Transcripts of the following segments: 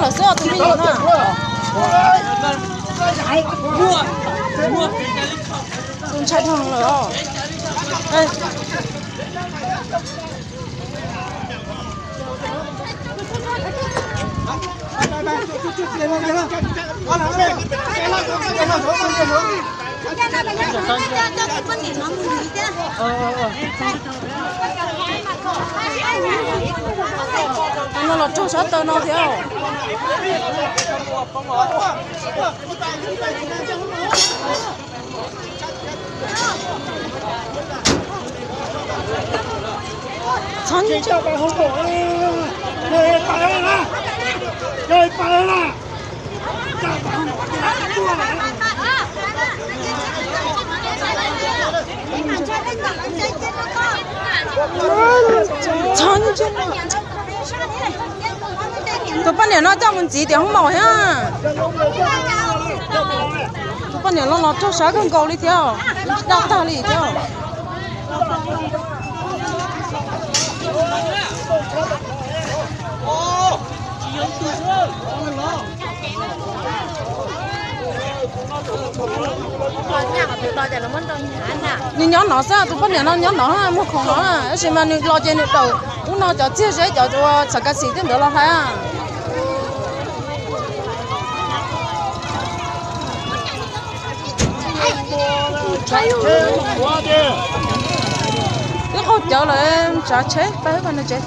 Los xwb os tus me nyuam no. Tus ntshai dhau lawm os. Tus no los raug sab taw no thiab. Txhob ntsia. Tus poj niam no coj mus ntxiv tias hoob maum thiab. Tus poj niam no los raug sab kawg nkaus li thiab, daj tag li thiab. Nws nyob no xwb, tus poj niam no nyob no muag khoom no, tab sis mas nws los ces nws tawm ub no cov txiag zeb cov txhav kas xim tej ntawd los hlais. Wb qaug cawv lawm, tsav tsheb pab pab nws tsev.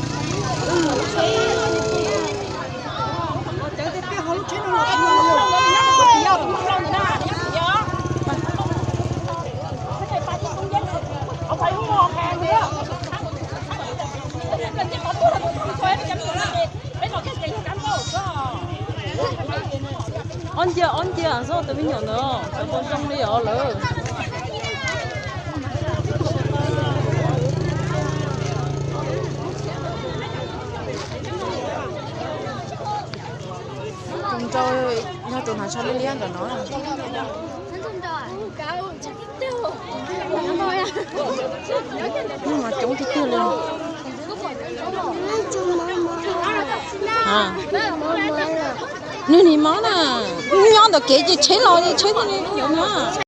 Ob ncia ob ncia xwb tus me nyuam ntawd, cov tau zoo li os lawm. Tus nrau yog tus hnav tsho liab liab ntawm no. Nws mas coob tiag tiag li. Nws nim mob na, nyob ntawm kev ces tsheb los ces tsheb thiaj li yuav na.